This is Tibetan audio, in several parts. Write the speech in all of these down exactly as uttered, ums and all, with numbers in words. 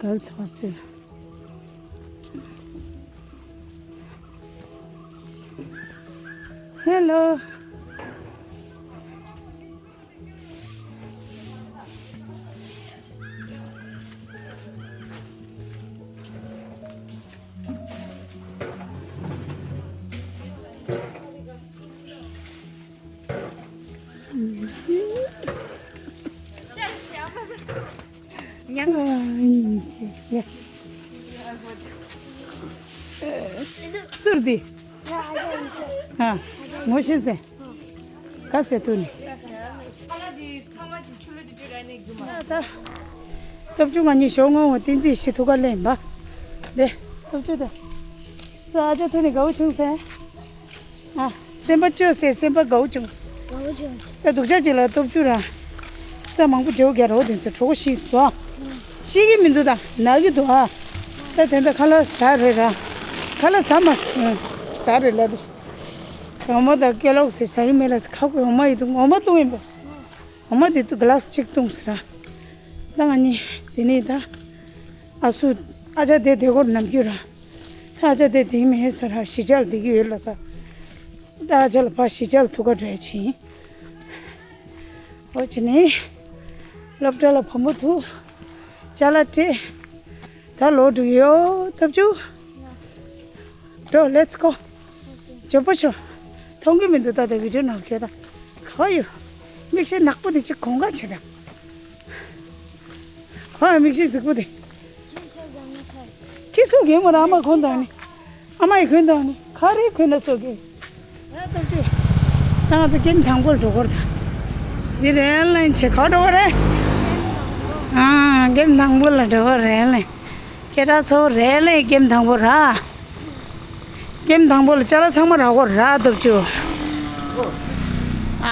Girls hostel. Hello. སུར་དི། ཨ། ངོ་ཤེས་སེ། ག་ཟེ་ཐུ་ནི། ད། སྟོབས་ཆུ་ང་གཉིས་ཞོགས་ངོ་བོ་བསྟན་འཛིན་ཤི་ཐུག་ག་ལེན་པ། ལེ། སྟོབས་ཆུ་ད། ས་ཨ་ཅག་ཐུ་ནི་དགའ་བོ་བྱུང་སེ། ཨ། སེམས་པ་སྐྱོ་སེ་སེམས་པ་དགའ་བོ་བྱུང་སེ། དགའ་བོ་བྱུང་སེ། ད་སྡུག་ཅག་ཅིག་ལ་སྟོབས་ཆུ་ར། ས་མང་པོ་བྱེའུ་རྒྱ་རོ་དེ་ཚོ་གྲོགས་ཤིག་དོ། ཤི་གི་མི་འདུག་ད་ན་གི་འདུག་ཨ། ད་དེ་འདྲ་ཁ་ལག་ཟ་རེད་ར། ཁ་ལག་ཟ་མ་ཟ་རེད་ལ་དེ། འོ་མ་དང་ཀེ་ལོག་སི་ཟ་གི་མེད་ལ་ཟ་ཁག་པོའི་འོ་མ་ཡི་འདུག་འོ་མ་བཏུང་ཡིན་པ། འོ་མ་དེ་དུ་གི་ལཱ་སི་གཅིག་བཏུང་ཟེར་ར། ད་ང་གཉིས་དེ་ནས་ད། ཨ་སུ། ཨ་ཅག་དེ་དེ་སྐོར་ནམ་རྒྱུན་ར། ད་ཨ་ཅག་དེ་དེ་མེད་ཟེར་ར་གཞིས་ཆགས་ལ་བསྡད་ཀྱི་ཡོད་ལ་ས། ད་ཨ་ཅག་ལ་ཕ་གཞིས་ཆགས་ལ་ཐུག་ག་འགྲོ་ཡ་ཕྱིན། འོ་བྱས་ནས། སློབ་གྲྭ་ལ་བུ་མོ་ཐུག་ཅ་ལག་སྤྲད། ད་ལོག་འགྲོ་གི་ཡོད་སྟབས་ཆུ། འགྲོ། Let's go. ཇོ་པོ་ཆོ། མཐོང་གི་མི་འདུག་ད་ལྟ་བི་ཌིའོ་ནང་ཁྱོད་ད། ག་ཡོད། མིག་ཤེལ་ནག་པོ་དེ་ཅིག་གོང་ག་བྱེད་ད། ག་ཡོད་མིག་ཤེལ་རྫིག་པོ་དེ། ཁྱི་སུ་གིན་མོ་ར་ཨ་མ་གོན་དང་ནི། ཨ་མ་ཡི་གོན་དང་ནི། ག་རེ་གོན་ན་སུ་གིན། ད་ང་ཚོ་ཀེམ་དང་པོ་ལ་འགྲོ་གོ་ར་ད། འདི་རེད་ལན་ཆེ་ག་འགྲོ་གོ་རེད། ཨ། ཀེམ་དང་པོ་ལ་འགྲོ་གོ་རེད་ལན། སྐད་གྲགས་ཚོ་རེད་ལན་ཀེམ་དང་པོ་ར། ཀེམ་དང་པོ་ལ་ཅ་ལག་ཚང་མ་རག་གོ་ར་སྟོབས་ཆུ། ཨ།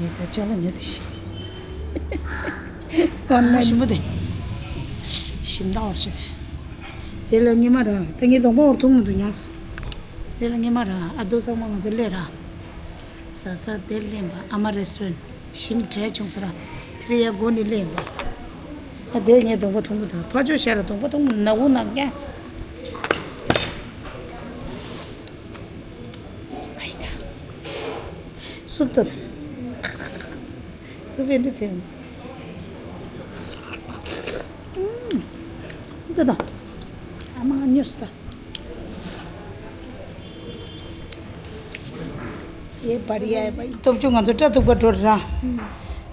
དེ་ད་ཅ་ལག་ཉོ་དུ་ཤི། ཀོན་ནེ་ཞིམ་པོ་དེ། ཞིམ་ཏག་ཏག་ཞིག་དེ་ལ་ཉི་མ་ར་ད་ངའི་གདོང་པ་འོར་ཐུང་མི་འདུག་ཉལ་སོང་། དེ་ལ་ཉི་མ་ར་ཨ་རྡོ་ཚང་མ་ང་ཚོ་སླེབས་ར། ཟ་ས་དེ་སླེབས་པ་ཨ་མ་རེ་སི་ཊོ་རན་ཊི་ཞིམ་དྲག་བྱུང་ས་ར། དེ་རིང་ཡ་སྒོ་ནས་སླེབས་པ། ཨ་དེ་ངའི་གདོང་པ་ཐུང་མི་འདུག་ཕ་ཆོས་ཤ་ར་གདོང་པ་ཐུང་མི་ནག་པོ་ནག་རྐྱང་། སུབ་ཏོ་ད། སུབ་ཨེ་འདྲ་ཐེབས། ཨུམ། ཏོ་ད། ཨ་མ་ཉོས་ད། ཡེ་བར་ཡ་བ། སྟོབས་ཆུ་ང་ཚོ་སྐྲ་གཏུབ་པ་འགྲོ་ར།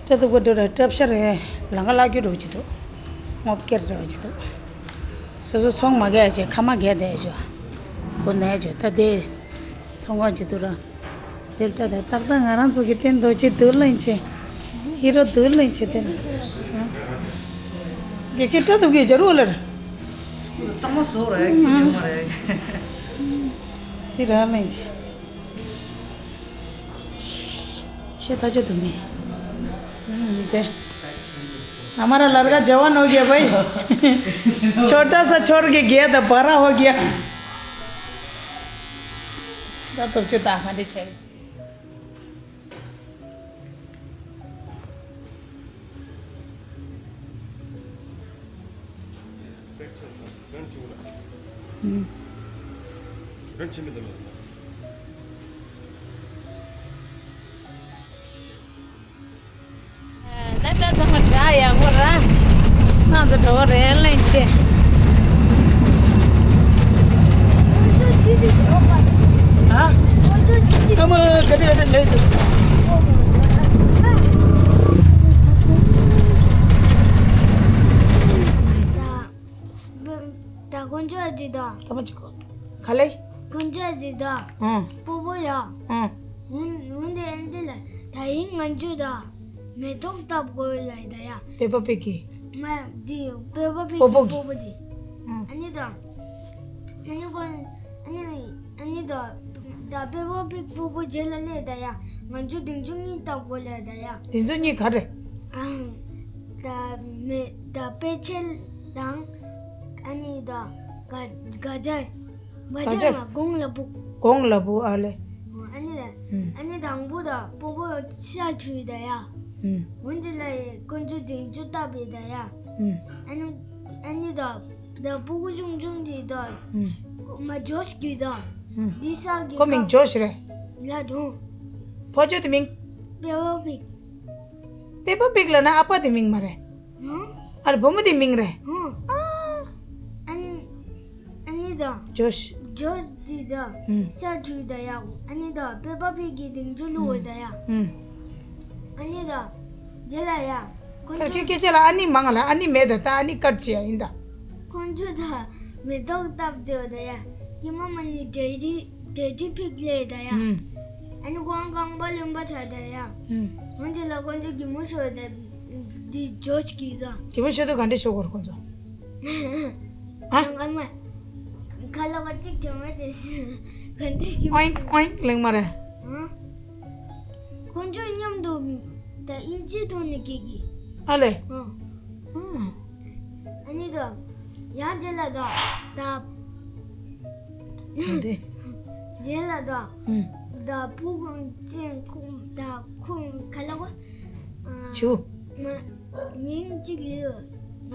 སྐྲ་གཏུབ་པ་འགྲོ་ར་སྐྲ་བཤལ་རེད། ལང་ཀ་ལག་རྒྱུ་འགྲོ་གི་འདུག་ངོ་བཀལ་འགྲོ་གི་འདུག་སོ་སོ་ཚོང་མ་རྒྱག་ཅེས་ཁ་མ་རྒྱག་བསྡད་ཅོ། སྒོ་ནས་ཅོ་ད་དེ། ཚོང་ཁང་ཅིག་འདུག་ར། དེར་སྐྲ་དེ་ཏག་ཏག་ང་རང་ཚོ་གི་སྟེང་རྡོ་རྗེ་རྡོར་གླིང་ཆེ། ཧི་རོ་རྡོར་གླིང་ཆེ་དེ་ན། དགེ་རྒན་སྐྲ་གཏུབ་གི་རྒྱ་རུ་ལར། གཙང་མ་བཟོ་ར་ཡ་ཁྱི་ཉོ་མ་ར་ཡ། དེ་ར་གླིང་ཆེ། ཆེ་ད་ཅོ་དུ་མེ། དེ། हमारा लड़का जवान हो गया भाई। छोटा सा छोड़ के गया था, बड़ा हो गया। ད་སྟོབས་ཆུ་ད་ཧ་འདི་ཆེ། ད་ལྟ་ཚང་མ་དྲ་ཡག་པོ་ར། ང་ཚོ་འགྲོ་བ་རེད་ལེན་ཆེ། ཨ། ཀ་མ་ག་དེ་ག་དེ་ལེ་དུ། ད་དཀོན་མཆོག་ཅི་དང་། ཀ་མ་ཅི་གོ། ག་ལེ། དཀོན་མཆོག་ཅིག་དང་། ཨང་། སྤོ་བོ་ཡ། ཨང་། འོན་འོན་ཏེ་ཨ་འདི་ལ་ད་ཡིན་ང་ཚོས་ད་མེ་ཏོག་བཏབ་དགོས་ལ་ད་ཡ། པེ་པ་པིག་གི། མ་འདི་པེ་པ་པིག་སྤོ་བོ་གི་སྤོ་བོ་འདི། ཨང་། ཨ་ནི་ད། ཨ་ནི་ཀོན་ཨ་ནི་ཨ་ནི་ད་ད་པེ་པ་པིག་སྤོ་བོ་རྗེས་ལ་ལས་ད་ཡ། ང་ཚོ་དེང་ཚོ་གཉིས་བཏབ་དགོས་ལ་ད་ཡ། དེང་ཚོ་གཉིས་ག་རེ། ཨང་། ད་མེ་ད་པེ་ཆལ་དང་། ཨ་ནི་ད་ག་ག་ཇ། ག་ག་ཇ་ཇ། མ་གོང་ལ་བུ། གོང་ལ་བུ་ཨ་ལེ། ཨ་ནི་ད། ཨུམ། ཨ་ནི་དང་པོ་ད་སྤོ་བོ་ཤ་བཅུས་ད་ཡ། ཨུམ། འོན་ཏེ་ལ་ཡི་ཀོན་ཅོ་དེང་ཅོ་བཏབ་པའི་ད་ཡ། ཨུམ། ཨ་ནི་ཨ་ནི་ད་ད་སྤུ་གུ་ཆུང་ཆུང་དེ་ད། ཨུམ། མ་ཇོཤ་གི་ད། ཨུམ། འདི་ས་གི་ཁོ་མིང་ཀ་ཇོཤ་རེད། ལ་དོ། ཕོ་ཅོ་དེ་མིང་པེ་པ་པིག་པེ་པ་པིག་ལ་ན་ཨ་ཕ་དེ་མིང་མ་རེད། ཨ་རེ་བུ་མོ་དེ་མིང་རེད། ཨ་ནི་ཨ་ནི་དང་ཇོཤ། ཇོཤ་དེ་དང་ཤ་བཅུས་ད་ཡ། ཨ་ནི་དང་པེ་པ་པིག་གི་དེང་ཅོ་བླུགས་ད་ཡ། ཨ་ནི་དང་དེ་ལ་ཡ། ཁོ་ཁར་ཁྱོད་ཚོ་སྐད་ཆ་ལ་ཨ་ནི་མང་ལ་ཨ་ནི་མེད་ད་ད་ཨ་ནི་ཀཊ་བྱས་ཡ་ཡིན་ད། ཁོ་ཚོ་ད་མེ་ཏོག་བཏབ་དེ་ད་ཡ། ཀི་མ་མ་ནི་ཌེ་ཌི་ཌེ་ཌི་ཕིག་ལས་ད་ཡ། ཨ་ནི་ཁོང་རྐང་པ་རློན་པ་ཆགས་ད་ཡ། འོན་ཏེ་ལ་ཁོ་ཚོ་གི་མོ་ཤོར་ད། འདི་ཇོཤ་གི་ད། གི་མོ་ཤོར་དུས་ག་འདྲ་ཤོར་གོ་ར་ཁོ་ཚོ། ཨ། ཨ་མ། ཁ་ལོ་ག་གཅིག་བྱུང་མ་བྱས། ག་འདྲ་གི་མོ་ཨོིང་ཨོིང་གླེང་མ་རེད། ཨ། ཁོ་ཚོ་མཉམ་དུ་ད་ཨིན་ཇི་ཐོག་ནས་སྐད་ཀྱི། ཨ་ལེ། ཨ། ཨ། ཨ་ནི་ད། ཡང་རྗེས་ལ་ད། ད། འདི། རྗེས་ལ་ད། ཨུམ། ད་ཕུ་གུ་ཅན་ཁོང་ད་ཁོང་ག་ལ་གོ། ཨ། ཆུ། མ། མིང་གཅིག་ལ།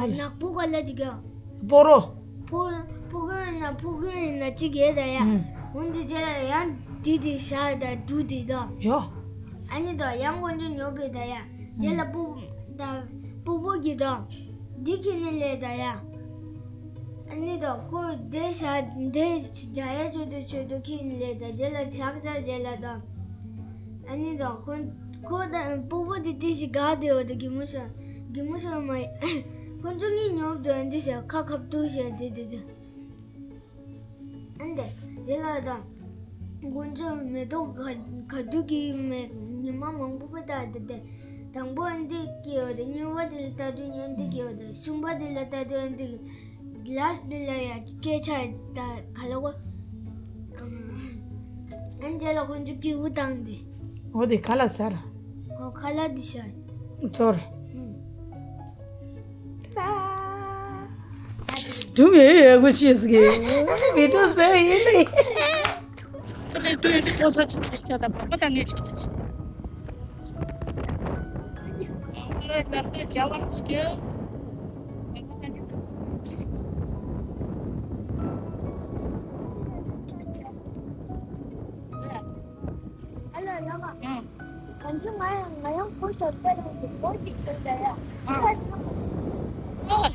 ཨ་ལེ། ནག་པོ་ག་ལ་ཅིག་ཡ། སྤོ་རོ། ཕོ་ཕོ་རྒན་ཡིན་ན་ཕོ་རྒན་ཡིན་ན་གཅིག་ཡོད་ད་ཡ། ཨུམ། འོན་ཏེ་རྗེས་ལ་ཡང་དེ་དེ་བཞག་ད་འདུག་དེ་ད། ཡོ། ཨ་ནི་ད་ཡང་དཀོན་མཆོག་ཉོབ་པའི་ད་ཡ། རྗེས་ལ་སྤོ་ད་སྤོ་བོ་གི་ད། འདི་ཁྱེར་ནས་ལས་ད་ཡ། ཨ་ནི་ད་ཁོ་དེ་བཞག་དེ་རྒྱ་ཡ་ཆོད་དུ་ཆོད་དུ་ཁྱེར་ནས་ལས་ད་རྗེས་ལ་ཆག་ཆག་རྗེས་ལ་ད། ཨ་ནི་ད་ཁོ་ཁོ་ད་སྤོ་བོ་དེ་དེ་ཞིག་དགའ་དེ་འོ་ད་གི་མོ་ཤ་གི་མོ་ཤ་མ་ཡ། ཁོ་ཚོ་གཉིས་ཉོབ་དུ་ཨ་འདི་ཤ་ཁ་ཁབ་ཏུ་ཤ་དེ་དེ་དེ། ཨ་འདི་དེ་ལ་ད། དཀོན་མཆོག་མེ་ཏོག་ག་ག་དུས་ཀྱི་མེ་ཉི་མ་མང་པོ་པོ་ལྟ་དེ་དེ། དང་པོ་ཨ་འདི་སྐྱེ་ཡོད་དེ་གཉིས་པ་དེ་ལ་ལྟ་དུས་ཨ་འདི་སྐྱེ་ཡོད་དེ་གསུམ་པ་དེ་ལ་ལྟ་དུས་ཨ་འདི། ལཱསི་དེ་ལ་ཡ་སྐད་ཆ་ད་ག་ལ་གོ། ཨ་འདི་ལ་དཀོན་མཆོག་སྐྱེ་བོ་བཏང་དེ། འོ་དེ་ག་ལ་ཟེར། འོ་ག་ལ་དེ་ཤར། ཚོར། ཨུམ། སྒྲུང་ཡོད་ཡོད་གོ་ཤེས་ཀྱི། མི་འགྲོ་ཟེར་ཡིན་ནི། ཚོ་ལས་སྒྲུང་ཡོད་འདི་ཕོ་ས་ཆུ་ཆུ་ཤ་ད་བག་པ་ད་ངས་ཆུ་ཆུ་ཤ། ཨ་རེ་ལར་ད་བྱ་བ་རུ་རྒྱལ། བག་པ་ད་ངས་ཆུ་ཆུ་ཤ། ཨ་ལ་ཡ་མ། ཨང་། གང་ཅི་ང་ཡང་ང་ཡང་ཕོ་ཤོར་ཚད་ལ་ཡོད་ལོ་ཅིག་ཚོད་ལ་ཡ། ཨང་། ཨ།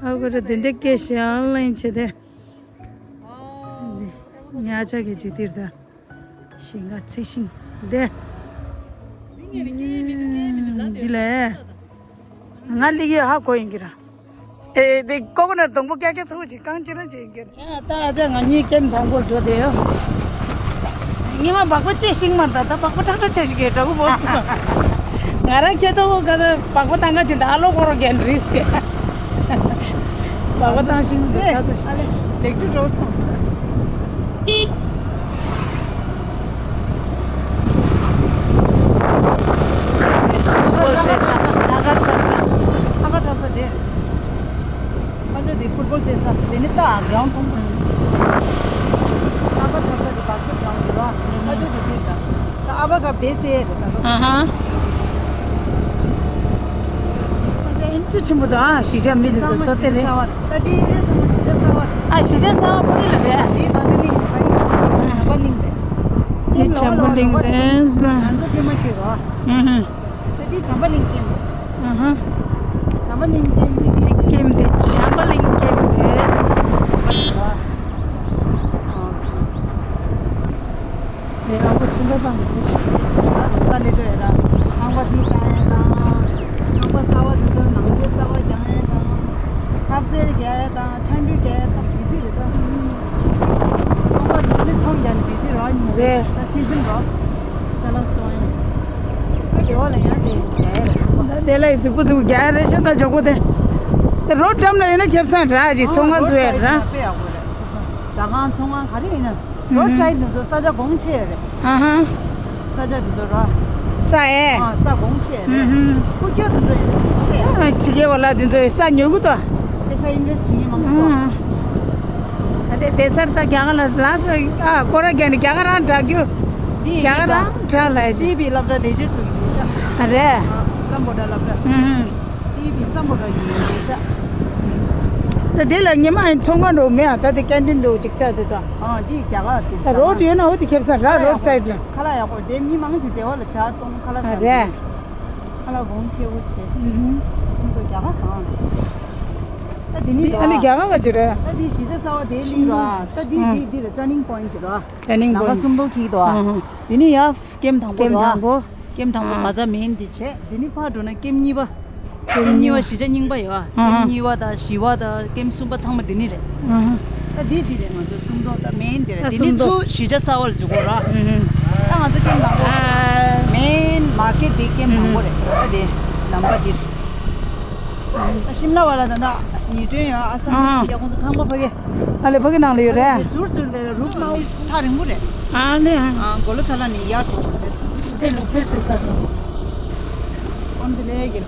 ཨ་ཁུ་རེ་དེ་འདྲ་སྐད་ཤར་ལེན་བྱེད་དེ། ཉ་ཆ་གི་ཅིག་དེར་ད། ཞིང་ཁ་ཚིག་ཤིང་དེ། འདི་ལས། ང་ལི་གི་ཧ་གོ་ཡིན་གི་ར། ཨེ་དེ་ཀོ་ཀོ་ནཊ་སྡོང་པོ་ཀྱག་ཀྱག་ཚ་པོ་ཅིག་རྐང་ཅི་རང་ཅིག་ཡིན་གི་ར། ཡ་ད་ཨ་ཅག་ང་གཉིས་ཀེམ་དང་པོར་འགྲོ་བསྡད་ཡོད། ཉི་མ་སྦག་པ་ཅེ་ཤིང་མར་ད་ད་སྦག་པ་ཁྲག་ཁྲག་ཆ་ཞིག་གི་འདྲ་བོ་སོང་། ང་རང་ཁྱེད་ཐོག་ག་ད་སྦག་པ་བཏང་ག་ཅིག་ད་ཨ་ལོ་ཁོ་རོ་གན་རིས་ཀི། སྦག་པ་བཏང་ཤིང་དེ་ཚ་ཚ་ཞིག་ལེགས་གྲུབ་འགྲོ་ཐོངས། དེ་རྩེ་རེད་ད་ལོ། ཨ་ཧ། ས་ཆ་ཨིན་ཅི་ཆེན་པོ་འདུག་ཨ། གཞིས་ཆགས་མི་དེ་ཚོ་བསོད་བདེ་རེད། ད་དེ་རེད་ཚང་མ་གཞིས་ཆགས་གསར་པ་རེད། ཨ། གཞིས་ཆགས་གསར་པ་ཕ་གི་ལ་རེད། དེ་ར་ཏི་གླིང་རེད། ཕ་གི་བྱམས་པ་གླིང་རེད། ཨེ། བྱམས་པ་གླིང་རེད། ང་ཚོ་ཕ་མ་ཁྱེད་རོ། ཨ་ཧ། ད་དེ་བྱམས་པ་གླིང་ཀེམ་རེད། ཨ་ཧ། བྱམས་པ་གླིང་ཀེམ་དེ། ཀེམ་དེ་བྱམས་པ་གླིང་ཀེམ་རེད། ཨ་ཁེ། དེ་ཨ་ཁུ་ཚོང་པ་དང་དེ་ཤི། ས་ལེ་ཏོ་ཡ་ར། ཁང་པ་དེ་བཙག་ཡ་དང་། ཁང་པ་གསར་པ་དེ་ཚོ་ནང་ཆས་གསར་པ་རྒྱག་ཡ་དང་། ཁ་ཟས་རྒྱག་ཡ་དང་། ཆང་འདྲུད་རྒྱག་ཡ་དང་། དེ་ཚིག་རེད་ད། ཚོང་པ་དེ་ཚོ་ཚོང་རྒྱག་ནི་དེ་ཚིག་རོ་ཉིན་རེ། རེད། ད་སི་ཛིན་རོ། ཅ་ལག་བཙོང་ཡ། ད་དེ་བ་ལ་ཡང་དེ་རྒྱག་ཡ་རེད། ད་དེ་ལ་ཡི་རྫིག་པོ་རྫིག་པོ་རྒྱག་ཡ་རེད་ཤ། ད་འཇོག་པོ་དེ། ད་རོ་འགྲམ་ལ་ཡིན་ན་ཁེབས་སང་ར་ཅིག་ཚོང་ཁང་ཚོ་ཡ་ར། དཔེ་ཡག་པོ་རེད། ཟ་ཁང་ཚོང་ཁང་ག་རེ་ཡིན་ན། རོ་ཌི་སའིཌ་དེ་ཚོ་ས་ཆ་གོང་ཆེ་རེད། ཨ་ཧ། ས་ཆ་དེ་ཚོ་ར། ས་ཨེ། ཨ། ས་གོང་ཆེ་རེད། ཨུ་ཧུ། ཕུག་སྐྱོ་དེ་ཚོ་ཡིན་ན་ཏིས་པས། ཨ། ཕྱི་རྒྱལ་བ་ལ་དེ་ཚོ་ས་ཉོ་གི་ཏོ། ཨེ་ཤ་ཨིན་ཝེ་སི་ཊི་བྱེད་མཁན་མང་པོ། ཨ། ད་དེ་དེ་སར་ད་རྒྱ་གར་ལ་ལ་ས། ཨ། སྐོར་ར་རྒྱག་ནས་རྒྱ་གར་རང་དྲག་རྒྱུ། འདི་རྒྱ་གར་རང་དྲག་ལ་ཡ། སི་བི་སློབ་གྲྭ་ལས་བྱེད་ཚོ་གི་འདུག་ཤག་ཨ་རེད། ཨ། སམ་བྷོ་ཊ་སློབ་གྲྭ། ཨུ་ཧུ། སི་བི་སམ་བྷོ་ཊ་ཡིན་ཡོད་རེད་ཤག་ད་དེ་ལ་ཉི་མ་ཡིན་ཚོང་ཁང་འགྲོ་མེད་ཨ། ད་དེ་ཀན་ཊིན་འགྲོ་ཅིག་ཆགས་དེ་ད། ཨ། འདི་རྒྱ་གར་དེ་ད་རོ་ཌི་ཡོད་ན་འོ་དེ་ཁེབས་སང་ར། རོ་ཌི་སའིཌ་ལ། ཁ་ལག་ཡག་པོ་དེ་མི་མང་ཅིག་དེ་བ་ལ་ཇ་བཏུང་ཁ་ལག་ཨ་ཟ་རེད། ཁ་ལག་གོང་ཁེ་པོ་བྱེད། ཨུ་ཧུ། ཁོང་ཚོ་རྒྱ་གར་ཟ་ཨ། ད་དེ་ནི་འདི་ཨ་ནི་རྒྱ་གར་བ་ཅིག་རེད། ད་དེ་གཞིས་ཆགས་གསར་པ་དེ་གླིང་ར། ད་དེ་ཨ། དེ་དེ་རེད། ཊར་ནིང་པོ་ཡིན་ཊི་ར། ཊར་ནིང་པོ་ཡིན་ཊི། ནང་པ་སུམ་མདོ་འཁྱིལ་འདུག་ཨ། ཨ་ཧ། དེ་ནི་ཡ། ཀེམ་དང་པོ་ཀེམ་རོ། དང་པོ། ཀེམ་དང་པོ་ཨ། བ་ཛ་མེན་འདི་བྱས། དེ་ནི་ཕར་འགྲོ་ན་ཀེམ་གཉིས་པ། ཀེམ་གཉིས་པ་གཞིས་ཆགས་རྙིང་པ་ཡོད་ཨ། ཨ། ཀེམ་གཉིས་པ་དང་བཞི་པ་དང་ཀེམ་གསུམ་པ་ཚང་མ་འདི་ནི་རེད། ཨ། ད་འདི་འདི་རེད། ང་ཚོ་སུམ་མདོ་ད་མེན་འདི་རེད། ད་འདི་ནི་སུམ་མདོ། ཚུར་གཞིས་ཆགས་གསར་པ་ལ་འཛུལ་དགོས་ར། ཨ། ད་ང་ཚོ་ཀེམ་དང་པོ། ཨ། མེན་མར་ཀེཊ་འདི་ཀེམ་དང་པོ་རེད། ད་འདི་ནམ་པ་འདི། ཤིམ་ལ་བ་ལ་ད་ལྟ་ཉི་སྒྲོན་ཡོད་ཨ། སམ་ཨ། ཡ་ཁོང་ཚོ་ཁང་པ་ཕ་གི། ཨ་ལེ་ཕ་གི་ནང་ལ་ཡོད་རེད། ཟུར་ཟུར་དེ་རུབ་ནང་ཐག་རིང་པོ་རེད། ཨ་ལེ་ཨ། གོ་ལོ་ཐ་ལ་ནི་ཡར་འགྲོ་དགོས་རེད། དེ་ལུག་རྫི་རྩི་ས་རེད། ཨོན་དེ་ལས་གི།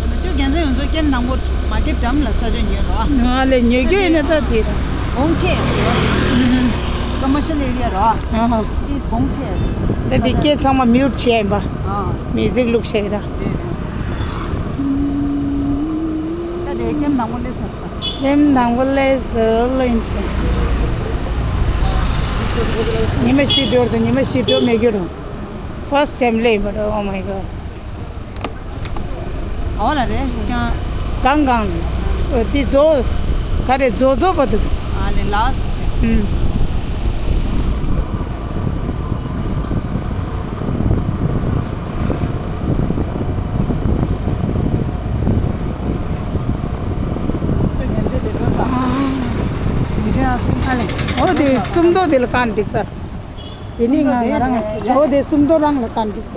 ལུ་ཅོ་རྒྱལ་མཚན་ཡོངས་ཚོ་ཀེམ་ནང་པོ་མ་གི་འགྲམ་ལ་ས་ཆ་ཉོས་རོགས། ང་ལས་ཉོས་རྒྱུ་ཡིན་ན་ད་དེ་རེད། གོང་ཆེ། ཀ་མར་ཤལ་ཨེ་རི་ཡ་རོ། ཨ་ཧ། ཏིས་གོང་ཆེ། ད་དེ་སྐད་ཚང་མ་མིའུཊ་བྱས་ཡིན་པ། ཨ། མིའུ་ཟིག་ལུག་བྱས་ར། རེད་རེད། ད་དེ་ཀེམ་ནང་པོ་སླེབས་ཚར་སོང་། ཀེམ་ནང་པོ་སླེབས་སོང་ལེན་ཆེ། ཉི་མ་ཤི་འགྲོ་དང་ཉི་མ་ཤི་འགྲོ་མེད་རྒྱུ་རུ། First time སླེབས་པ་ར། Oh my God། ག་བ་ལ་རེད་ཀྱང་། གང་གང་། འདི་རྫོ། ག་རེ་རྫོ་རྫོ་བ་འདུག་ཨ་ནི་ལཱ་སི་ཊི། ཨུམ། ཨ་ལེ། འོ་དེ་སུམ་མདོ་དེ་ལ་གང་འགྲིག་ས། དེ་ནི་ང་ང་རང་འོ་དེ་སུམ་མདོ་རང་ལ་གང་འགྲིག་ས།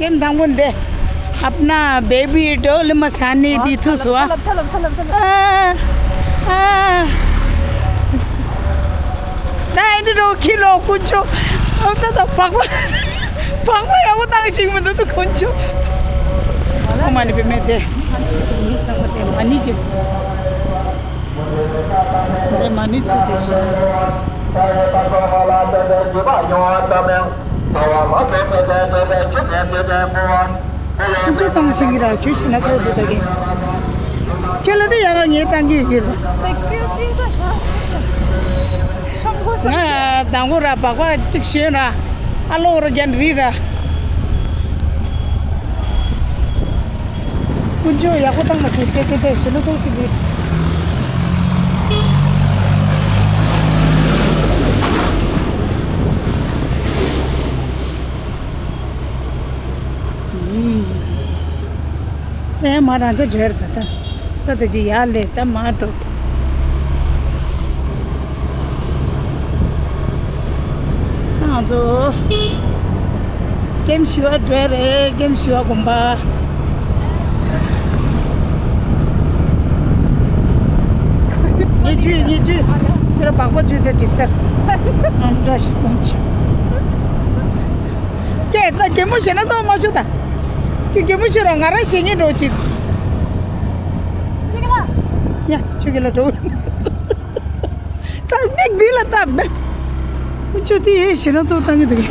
ཀེམ་དང་པོ་འདི། अपना बेबी डोल में सानी दी थू सुआ। ཐལ་ལབ་ཐལ་ལབ་ཐལ་ལབ་ཐལ་ལབ། ཨ། ཨ། ད་ཨེ་འདྲ་རོ་ཁྱི་ལོ་ཀུན་ཆོ། ཨ་ད་ད་བག་པ། བག་པ་ཡག་པོ་བཏང་ཞིག་མི་འདུག་ཏུ་ཀུན་ཆོ། ཁོ་མ་ནི་པེ་མེད་དེ། མི་ཚང་མ་དེ་མ་ནི་གི། འདི་མ་ནི་ཚུ་དེ་ཤ། ཁྱོད་ཚོ་བཏང་ཤེས་ཀྱི་ར། ཁྱོད་ཤི་ན་ཚོད་དུ་ད་གི། ཁྱོད་ལ་དེ་ཡང་ངས་བཏང་གི་ཡོད་ར། ད་ཁྱོད་ཅིག་ད་ཤ་ཤ་ཤ་མགོ་ས། ང་དང་པོ་ར་སྦག་སྦག་ཅིག་ཤོད་ར། ཨ་ལོ་ར་རྒྱན་རི་ར། ཀུན་སྤྱོད་ཡག་པོ་བཏང་མ་ཤེས་ཏེ་ཏེ་ཏེ་ཞི་ལུ་ཐུག་ཅིག་གི། ཡིས། ཨེ་མ་རང་ཅག་འབྲེལ་ད་ད། ས་ད་ཅི་ཡར་ལས་ད་མར་འགྲོ། ང་ཚོ་ཀེམ་ཞི་བ་འགྲོ་ཡ་རེད། ཀེམ་ཞི་བ་དགོན་པ། ཉེ་ཆུ་ཉེ་ཆུ། ཁྱེད་རང་སྦག་སྦག་བྱོས་ཏེ་འགྲིག་སར། ཨམ་འདྲ་ཞིག་ཀོང་ཆུ། ཀྱེ་ད་གད་མོ་བྱས་ན་ཏོག་མ་བྱོས་ད། ཁྱོད་གད་མོ་བྱོས་ར་ང་རང་བྱེད་ཉན་འགྲོ་ཅིག་ཡ་ཆོས་རྒྱལ་ལ་འགྲོ། ད་མིག་འདི་ལ་ལྟ་མེད། ཁྱོད་དེ་ཡེ་ཞེ་ན་ཚོ་བཏང་གི་འདུག་གས།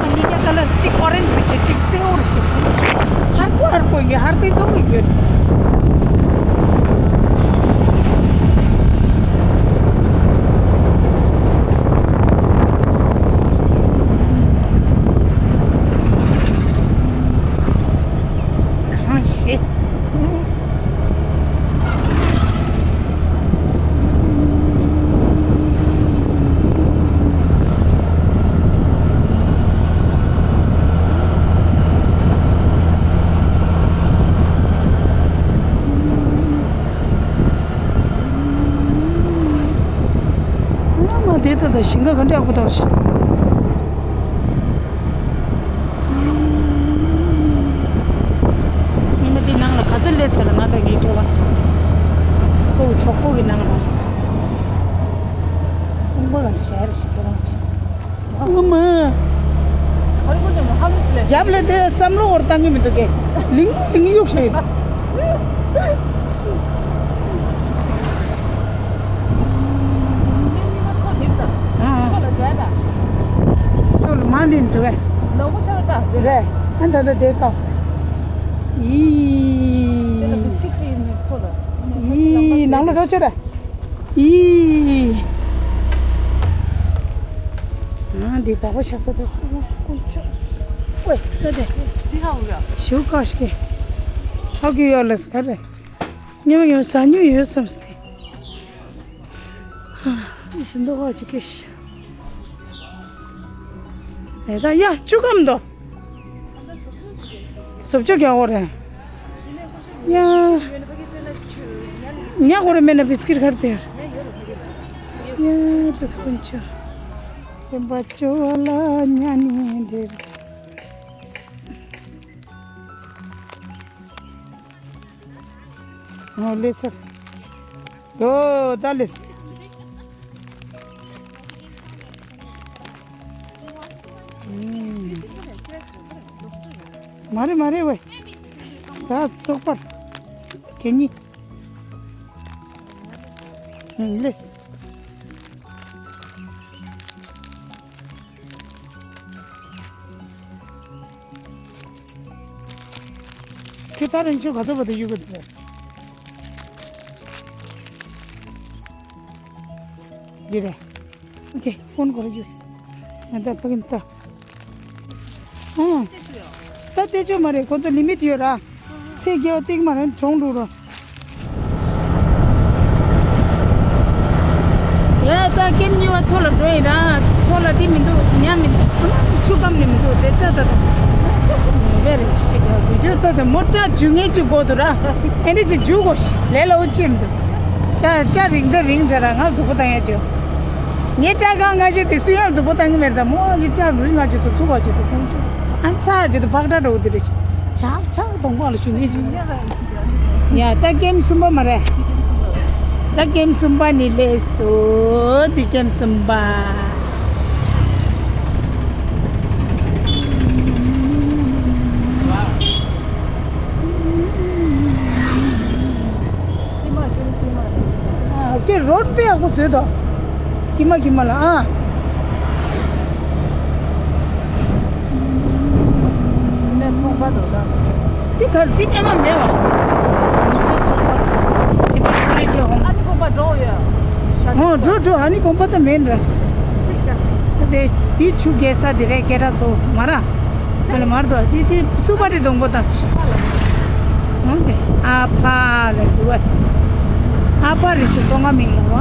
ཨ་ནི་ཅ་ཀ་ལར་གཅིག་ཨོ་རེན་ཇི་རེད་ཅིག་གཅིག་སེ་འོ་རེད་ཅིག་ཧར་པོ་ཧར་པོ་ཡིན་གྱི་ཧར་ཏེ་ཚ་བོ་ཡོད། གང་ཤེས། ཨ་མ་དེ་ད་ད་ཞིང་ཁ་ག་འདྲ་ཡག་པོ་འདུག་ཟེར། ཉི་མ་འདི་ནང་ལ་ག་ཚོད་སླེབས་ཚར་ལ་ང་དང་ངའི་ཁྱོ་ག་ཁོ་གི་གྲོགས་པོ་གི་ནང་ལ་དཔུང་པ་ག་འདྲ་བྱས་རེད་ཞིག་ཁྱོད་རང་ཅི། ཨ་མ། རྒྱབ་ལ་དེ་བསམ་བློ་འོར་བཏང་གི་མི་འདུག་གས། ལིང་ལིང་གཡུག་བྱས་ཡོད། ཨ་ཨ། སོ་ལ་མ་ནི་འགྲོ་གས། རེད། ཨ་ད་ད་དེ་ཀ་ཡི། ཡི་ནང་ལ་འགྲོ་ཆོག་ར། ཡི། ཨ་འདི་སྦག་སྦག་ཆགས་ས་དེ། ཨོ་ཀོང་ཆུ། ཝེ་ད་དེ། འདི་ཧ་གོ་ཡ། ཞུ་ཀ་ཤི་ཀེ། ཧ་གོ་ཡ་ལ་ས་ག་རེ། ཉི་མ་ཉི་མ་ཟ་ཉུ་ཡོད་བསམ་སྟེ། ཞིམ་མདོག་ཁ་ཅིག་སྐྱེས་ཤིག་ཨེ་ད་ཡ་ཆུ་ཁམ་དོ། བཟོ་བཅོས་རྒྱག་འོ་རེད། ཡ། ཉ་གོ་རེ་མེད་ན་བིས་ཀིར་ཁར་དེར། ཡ་ད་ད་ཀུན་ཆུ། སེམས་པ་སྐྱོ་བ་ལ་ཉ་ནི་འདྲེར། ངོ་ལེ་སར། དོ་ད་ལེ་སར། མ་རེད་མ་རེད་ཝེ། ད་ཙོག་པར། གད་སྙིགས། ལེ་སར། ཁྱོད་ད་རང་ཆོས་ག་ཚོད་བར་དུ་གཡུག་གི་འདུག་འདི་རེད། ཨོ་ཁེ། ཕོན་ཁོ་ར་གཡུག་ང་ད་ཕ་གིན་ད། ཨ། ད་ལྟ་ཆོས་མ་རེད། ཁོ་ཚོ་ལི་མིཊ་ཡོད་ར། ཚེ་རྒྱལ་བ་སྟེང་མ་རེད་གྲོང་འགྲོ་ར། ཡ་ད་ཀེམ་གཉིས་པ་མཚོ་ལ་འགྲོ་ཡིན་ར། མཚོ་ལ་དེ་མི་འདུག་ཉ་མི་འདུག་ཆུ་སྐམ་ནི་མི་འདུག་དེ་སྐྲ་ད་ད། བེ་རེ་ཤི་ག་བི་ཇོ་ཚོ་དེ་མོ་སྐྲ་འཇུ་ངེས་ཅིག་དགོས་འདུག་ར། ཨེ་འདྲ་ཅིག་འཇུ་དགོས་ཤི་ལས་ལ་འུ་ཅིམ་འདུག་ཅ་ཅ་རིང་ད་རིང་ད་ར་ང་སྡུག་པོ་བཏང་ཡ་ཅོ། ངའི་སྐྲ་གང་ང་ཞིག་དེ་སུ་ཡང་སྡུག་པོ་བཏང་གི་མེད་ད་མོ་ཨ་ཅི་སྐྲ་རུལ་ང་ཅོ་དུ་ཐུག་ག་ཅོ་དུ་ཁོང་ཅོ། ཨ་ཚ་ཅོ་དུ་ཕག་སྐྲ་འགྲོ་དེ་རེ་ཆག་ཆག་གདོང་པ་ལ་ཞུ་ངེས་ཅིག་ཡ་ད་ཀེམ་གསུམ་པ་མ་རེད། ད་ཀེམ་གསུམ་པ་ནི་ལས་སོ། དེ་ཀེམ་གསུམ་པ། ཀེ་རོད་པེ་ཨ་ཁུ་བཟོས་དོ། ཀི་མ་ཀི་མ་ལ་ཨ། ནས་ཚོང་པ་དོ་ད། འདི་གར་འདི་ཉེ་མ་མེད་བ། ང་ཚོའི་ཚོང་པ་དོ། དེ་མ་ཁོ་ལས་ཀྱི་ཧོང་། ཨ་ཅི་ཁོ་པ་འགྲོ་ཡ། ཧོང་འགྲོ་འགྲོ་ཨ་ནི་ཁོང་པ་ད་མེད་ར། ཅིག་ཀྱང་། ད་དེ་དེ་ཆུ་རྒྱལ་ས་དེ་རེད་སྐད་གྲགས་ཚོ་མ་ར། ཨ་ལ་མར་དོ་དེ་དེ་སུ་པ་རེད་གདོང་པོ་ད། ཧོང་དེ་ཨ་ཕ་ལ་དུ་བ། ཨ་ཕ་རེད་ཤི་ཚོང་ང་མིང་ལ་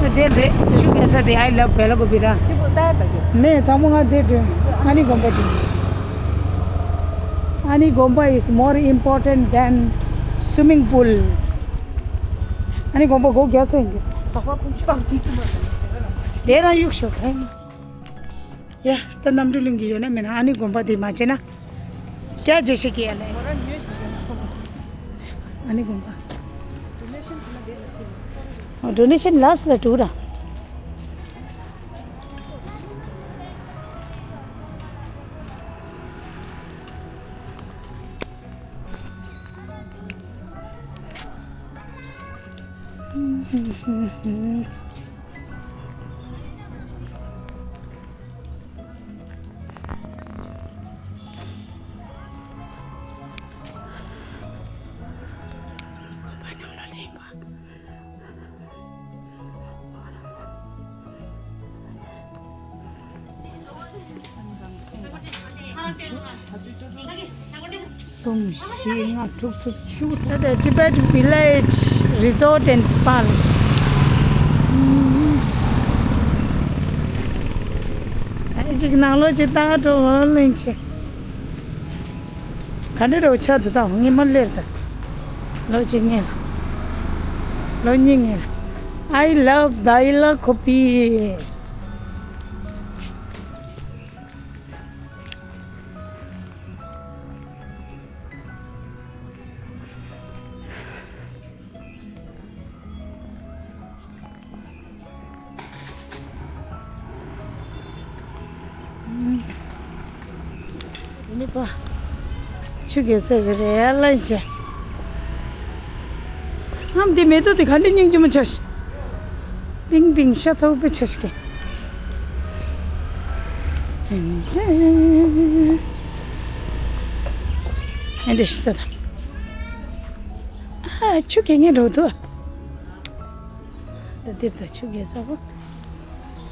བ། འདིར་རེད། ཆུ་རྐྱལ་ས་དེ། I love Belagovi ར། མེད། དང་པོ་ང་འདིར་འགྲོ། ཨ་ནི་དགོན་པ་འགྲོ། ཨ་ནི་དགོན་པ is more important than swimming pool. ཨ་ནི་དགོན་པ་སྒོ་རྒྱག་ཚར་ཡིན་གྱི། དེ་རང་གཡུག་ཤོག་ཡ། ད་གནམ་གྲུ་གླིང་གི་ཡོད་ན་མེད་ན། ཨ་ནི་དགོན་པ་དེ་མ་བྱས་ན་རྒྱ་ཇེ་ཤེས་ཀྱི་ཡ་ལེ། ཨ་ནི་དགོན་པ། ཨོ། donation last ལ་དྲུག་ར། གསུམ། བཞི། ལྔ། དྲུག་ཅུ། བཅུ་དྲུག་ད་ལྟ་Tibet Village Resort and Spa ལ། ཨ་ཅིག་ནང་ལོགས་ཅིག་ལྟ་འགྲོ་འོ་ལེན་ཆེ། ག་འདྲ་རོ་ཆགས་འདུག་ད་ངས་མ་སླེབས་ད། ལོ་གཅིག་སྔོན་ལ། ལོ་གཉིས་སྔོན་ལ། I love Belagovi. ཨ་ནི་པ། ཆུ་རྐྱལ་ས་གི་རེད་ལ་ཅེ། ཨམ་དེ་མེ་ཏོག་དེ་ག་འདྲ་སྙིང་རྗེ་མོ་ཆགས་ཤིག་པིང་པིང་ཤ་ཚ་བོ་དཔེ་ཆགས་ཤིག་ཨེ་འདྲ་ཤི་ད་ད། ཨ་ཆུ་རྐྱལ་ངན་འགྲོ་འདུག་ད་འདིར་ད་ཆུ་རྐྱལ་ས་བོ།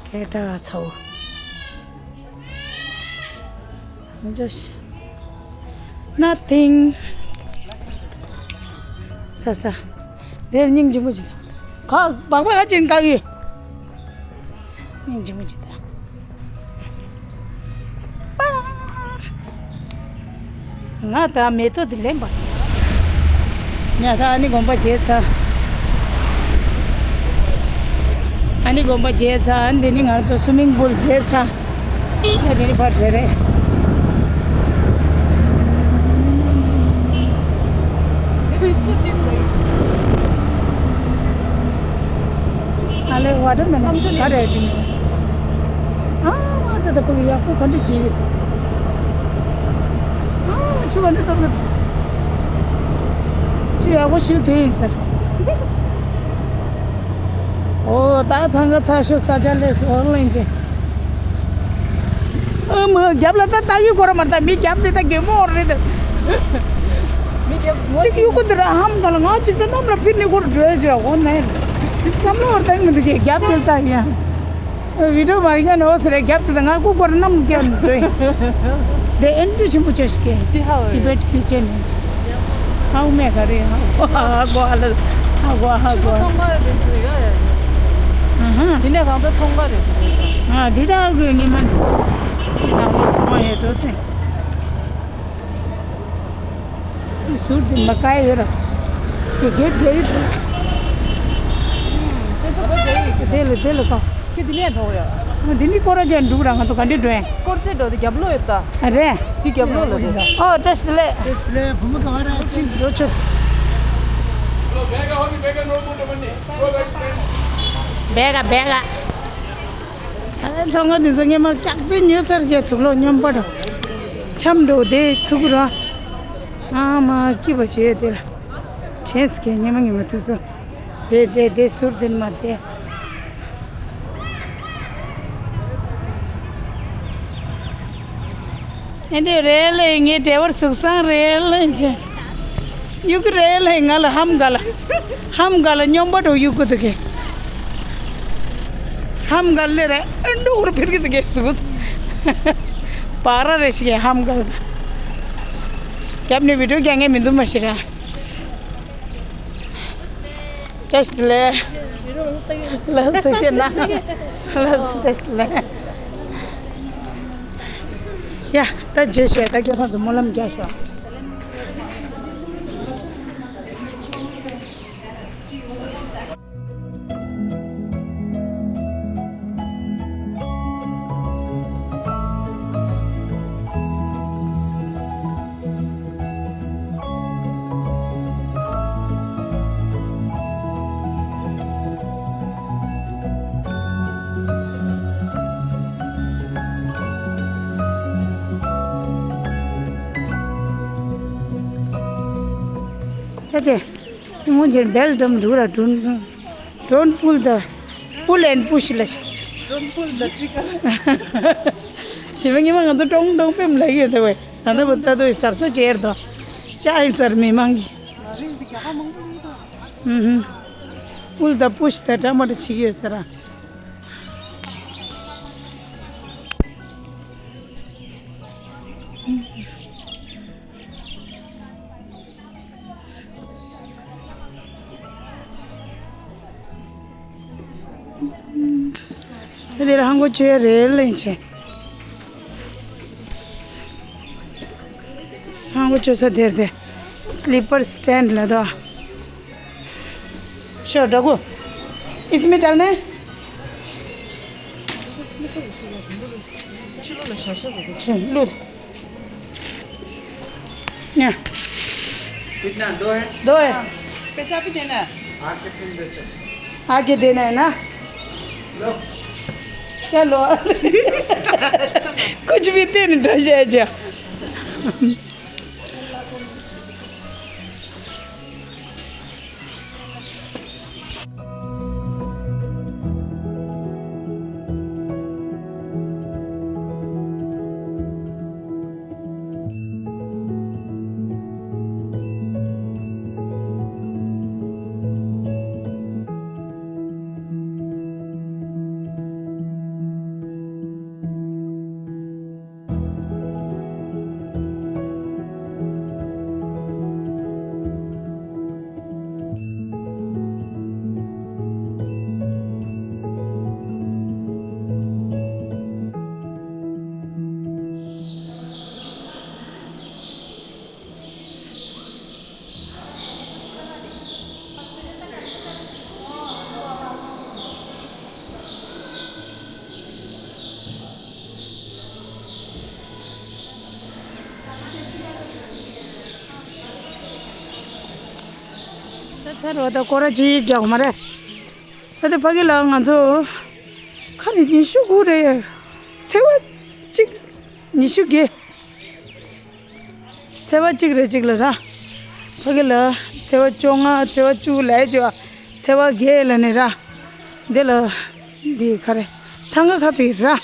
ཁེ་ཏྲ་ཚའོ། ཇོཤ། Nothing. ས་ས། དེར་སྙིང་རྗེ་མོ་ཅིག་ཁ་སྦག་སྦག་ཧ་ཅིང་བཀག་ཡོད། སྙིང་རྗེ་མོ་ཅིག་ད། ང་ད་མེ་ཏོག་དེ་ལེན་པ། ཉ་ད་ཨ་ནི་དགོན་པ་མཇལ་ཚར། ཨ་ནི་དགོན་པ་མཇལ་ཚར། ཨ་ནི་དེ་ནི་ང་ཚོ་སུ་མིང་པུལ་མཇལ་ཚར། ཨ་དེ་ནི་ཕར་བྲོས་རེད། ཨ་ལེ་ཝ་ཊར་མེ་ལོན་ག་རེ་ཡིན། ཨ་མ་ད་ད་ཕ་གི་ཡག་པོ་ག་འདྲ་བྱེད་ཀྱི། ཨ་མ་ཆུ་ག་འདྲ་ཐོབ་ཀྱི། ཆུ་ཡག་པོ་ཆུ་དེ་ཡིན་ཟེར། ཨོ་ད་ཚང་ག་ཚ་ཤོ་ས་ཆ་ལས་སོ་ལེན་ཅེ། ཨ་མ་རྒྱབ་ལ་ད་ལྟ་ཡི་སྐོར་མ་ད་མི་རྒྱབ་དེ་ད་རྒན་མོ་འོར་རེད། མི་རྒྱབ་ངོ་གཅིག་ཡུ་གུ་དེ་ར་ཧམ་ག་ལ་ང་གཅིག་ད་གནམ་ལ་ཕིར་ནི་སྐོར་བྲོས་ཅེ་འོ་ནས། བསམ་བློ་བར་བཏང་མི་འདུག་གི་རྒྱབ་དེ་ལྟ་ཡ། བི་ཌིའོ་མ་རིག་ན་འོ་ཟེར་རྒྱབ་དེ་ད་ང་ཀུ་སྐོར་གནམ་རྒྱབ་འགྲོ་ཡིན། དེ་ཨེན་ཏི་ཆེན་པོ་ཅོ་ཞིག་གི། ཏི་ཧའོ་ཏི་བེད་ཀི་ཆེན་ནི། ཧའོ་མེ་ག་རེ་ཧ་གོ་ཧ་གོ་ཧ་ལ་ཧ་གོ་ཧ་ཆུ་གོ་ཚོང་ཁང་ཡོད་དེ་ཚོ་ཡོད་ཡ། ཨ་ཧ། དེ་ནས་གང་ཚ་ཚོང་ཁང་རེད། ཨ་འདི་ད་གོ་ངེས་མ་ནི་ཧ་གོ་ཚོང་ཁང་ཡོད་འགྲོ་ཚེ། ཟུར་དེ་མ་ཀའི་ཡོད་ར། དེ་གེ་དེ་ཡོད། དེ་ཚོ་གོ་དེ་ཡོད། དེ་ལ་དེ་ལ་གོ་ཁྱོད་འདི་ནས་འགྲོ་ཡ། ཨ་འདི་ནི་སྐོར་ར་རྒྱག་འགྲོ་ར་ང་ཚོ་ག་འདྲ་འགྲོ་ཡ། སྐོར་རྩེ་འགྲོ་དེ་རྒྱབ་ལོགས་ཡོད་ད། ཨ་རེད། འདི་རྒྱབ་ལོགས་ལ་འགྲོ། ཨོ་བཀྲ་ཤིས་བདེ་ལེགས། བཀྲ་ཤིས་བདེ་ལེགས་བུ་མོ་ག་བ་ར་ཅིག་འགྲོ་ཆོག་བེ་ག་བེ་ག། ཨ་ཚོང་ཁང་འདི་ཚོ་སྔོན་མ་སྐྱག་རྫུན་ཉོས་ཚར་གི་དུག་ལོག་སྙོམས་པ་འགྲོ། འཆམ་འགྲོ་དེ་ཚུགས་ར། ཨ་མ་སྐྱིད་པ་བྱེད་དེ་ལ། དྲན་སྐྱེ་ཉི་མ་ཉི་མ་དུས་སུ། དེ་དེ་དེ་ཟུར་དེ་མ་དེ། ཨེ་འདི་རེད་ལེ་ངའི་ཌ་རའི་བར་གཟུགས་བཟང་རེད་ལེ་ཅེ། གཡུག་གི་རེད་ལེ་ང་ལ་ཧམ་ག་ལ། ཧམ་ག་ལ་སྙོམས་པ་འགྲོ་གཡུག་གི་འདུག་གི། ཧམ་ག་ལེ་རེད་ཨེ་འགྲོ་བར་ཕེར་གི་འདུག་གི་གཟུགས། བ་ར་རེ་ཞིག་གི་ཧམ་ག་ལ། རྒྱབ་ནས་བི་ཌིའོ་རྒྱག་མཁན་མི་འདུག་མ་ཤི་ར། བཀྲ་ཤིས་བདེ་ལེགས། ལགས་སོ། ཐུགས་རྗེ་གནང་། ལགས་སོ། བཀྲ་ཤིས་བདེ་ལེགས། ཡ། ད་རྗེས་ཤོད། ད་སྐྱེ་ཁམས་སུ་སྨོན་ལམ་རྒྱག་ཤོག་ད་དེ། སྔོན་ཆད་བེལ་འགྲམ་འགྲོ་ར་འགྲོན། Don't pull the, pull and push ལ། Don't pull the trigger. ཞི་མི་ཉི་མ་ང་ཚོ་ཀྲོང་ཀྲོང་པེམ་ལ་ཡོད་དེ་བས། ད་ལྟ་བུ་ད་དུ་ཟབ་ས་ཅེར་དོ། ཅ་ཡི་ཚར་མི་མང་གི། ཨུ་ཧུ། Pull the push ད་ཀྲ་མ་ཀྲ་བྱེད་ཀྱི་ཡོད་ས་ར། དེ་ལ་ཧང་གོ་ཅོ་ཡ་རེད་ལེན་ཆེ། ཧང་གོ་ཅོ་ས་དེར་དེ། Slipper stand ལ་དོ། ཤོ་འདྲ་གོ། इसमें डालना है? ལུ། ཉ། कितना? दो है? दो है। पैसा भी देना है। आके देना है ना? लो। चलो। कुछ भी तीन ढो जाए जा। ད་ཚར་བ་ད་སྐོར་ར་ཅིག་རྒྱག་མ་རེད། ད་དེ་ཕ་གི་ལ་ང་ཚོ་ཁ་རེ་ཉི་ཤུ་དགུ་རེད། ཚེས་པ་གཅིག་ཉི་ཤུ་བརྒྱད། ཚེས་པ་གཅིག་རེ་གཅིག་ལ་ར། ཕ་གི་ལ་ཚེས་པ་བཅོ་ལྔ་ཚེས་པ་བཅུ་ལ་ཡ་བཅོ། ཚེས་པ་བརྒྱད་ལ་ནི་ར། འདི་ལ། འདི་ག་རེ། ཐང་ག་ཁ་པི་ར།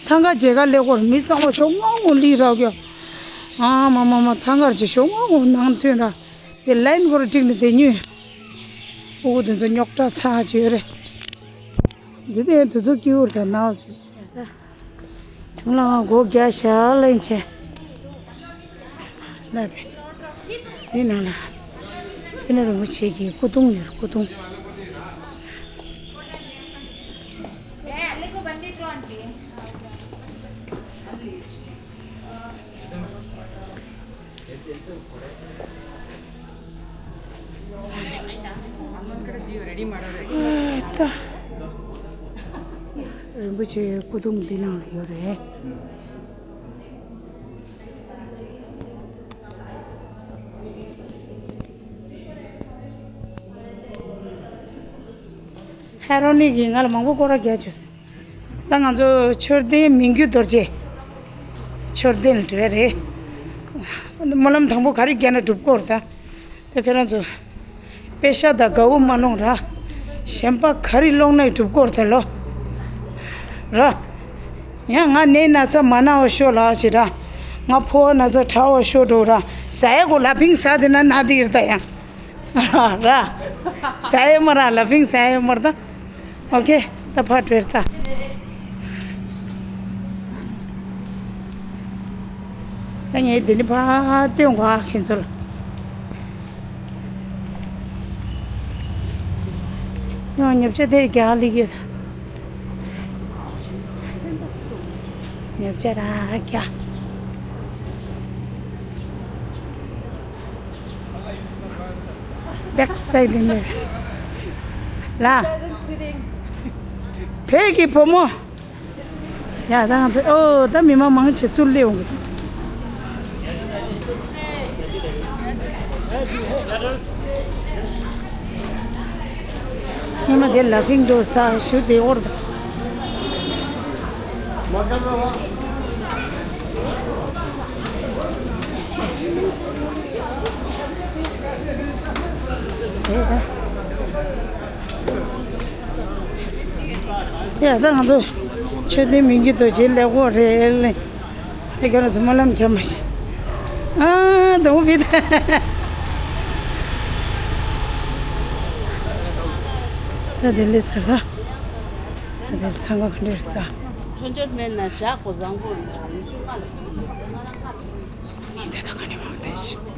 ཐང་ག་མཇལ་ཁ་ལེ་སྐོར་མི་གཙང་བ་ཤོག་ངོ་ངོ་ལི་རག་གྱོ། ཨ་མ་མ་མ་ཚང་གར་ཅི་ཤོག་ངོ་ངོ་ནང་ཐོན་ར། དེ་ལའིན་སྐོར་ཀྲིག་ནི་དེ་ཉུས། ཕྲུ་གུ་དེ་ཚོ་རྙོག་དྲ་ཚ་ཅི་ཡོད་རེད། འདི་དེ་དུས་ཚོད་སྐྱིད་པོ་དང་ནག་ཅིག་ད་དུང་ལ་ང་སྒོ་རྒྱག་ཤག་ལེན་ཆེ། ལ་དེ། འདི་ནང་ལ། ཕི་ན་རིན་པོ་ཆེ་གི་སྐུ་གདུང་ཡོད་རེད། སྐུ་གདུང་། ཨ་ཙ། རིན་པོ་ཆེའི་སྐུ་གདུང་འདི་ནང་ལ་ཡོད་རེད། ཧེ་རོ་ནི་གིས་ང་ལ་མང་པོ་སྐོར་ར་རྒྱག་བྱོས། ད་ང་ཚོ་མཆོད་རྟེན་མི་འགྱུར་རྡོ་རྗེ་མཆོད་རྟེན་ལ་འགྲོ་ཡ་རེད། སྨོན་ལམ་དང་པོ་ག་རེ་རྒྱག་ན་འགྲུབ་སྐོར་ད། ད་ཁྱེད་རང་ཚོ་པེ་ཤ་དང་དགའ་བོ་མ་ལོངས་ར། གཞན་པ་ག་རེ་ལོངས་ནའི་འགྲུབ་སྐོར་ད་ལོ། ར། ཡང་ང་ནད་ན་ཚ་མ་ན་བ་ཤོ་ལ་ཞེ་ར། ང་ཕོ་བ་ན་ཚ་ཕྲ་བ་ཤོ་འགྲོ་ར། ཟ་ཡ་གོ་ལ་ཕིང་ཟ་དེ་ན་ན་དེ་ཡིར་ད་ཡང་། ར། ཟ་ཡ་མ་ར་ལ་ཕིང་ཟ་ཡ་མ་ར་ད། ཨོ་ཁེ། ད་ཕར་བྲོས་ད། ད་ངས་འདི་ནི་ཕར་སྟོན་གོ་ཨ་ཁྱེད་ཚོ་ལ། ཉོ་ཉོ་ཆ་དེ་རྒྱ་ལི་གི། ཉོ་ཆ་ར་རྒྱ། བེག་སའི་ཌི་ནས་ལ། བོད་ཀྱི་བུ་མོ། ཡ་ད་ང་ཚོ་ཨོ་ད་མི་མང་མང་ཆེ་ཚུར་སླེབས་འོང་གི་འདུག་ཉི་མ་དེ་ལ་ཕིང་འགྲོ་ས་ཞུ་དེ་འོར་ད། ཡ་ད་ང་ཚོ་མཆོད་རྟེན་མི་འགྱུར་རྡོ་རྗེ་ལེགས་པོ་རེད་ལེ། ཨེ་ཁྱོད་རང་ཚོ་སྨོན་ལམ་རྒྱབ་མ་ཤེས། ཨ་དང་བོ་བི་ད། ད་དེ་ལས་ཟེར་ད། ད་དེ་ཚང་ག་ག་འདྲ་རེད་ད། ཁྲོན་ཆོད་མེད་ན་ཞག་གོ་བཟང་པོ་ཡིན་ད་ཡིན་ཤུགས་མ་ལ། མི་དེ་ད་ག་ནས་མང་དེ་ཤི།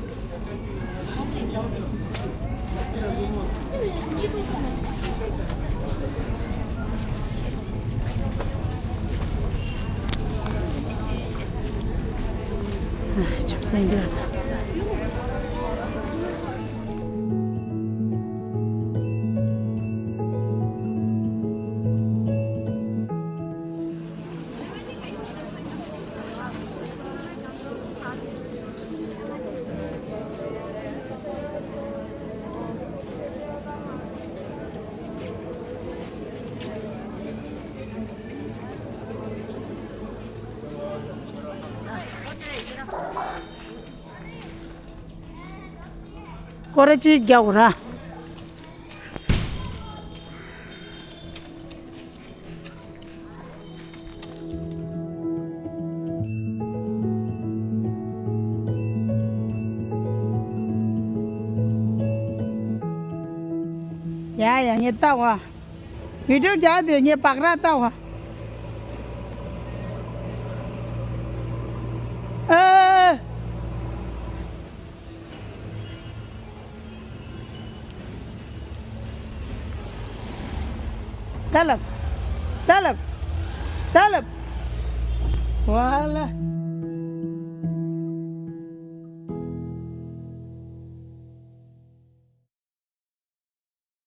སྐོར་ར་གཅིག་རྒྱག་དགོས་ར། ཡ་ཡ་ངས་ལྟ་བ། བི་ཌིའོ་རྒྱག་དུས་ངས་བག་ར་ལྟ་བ། ཨ། ཏ་ལབ། ཏ་ལབ། ཏ་ལབ། ཝ་ལ།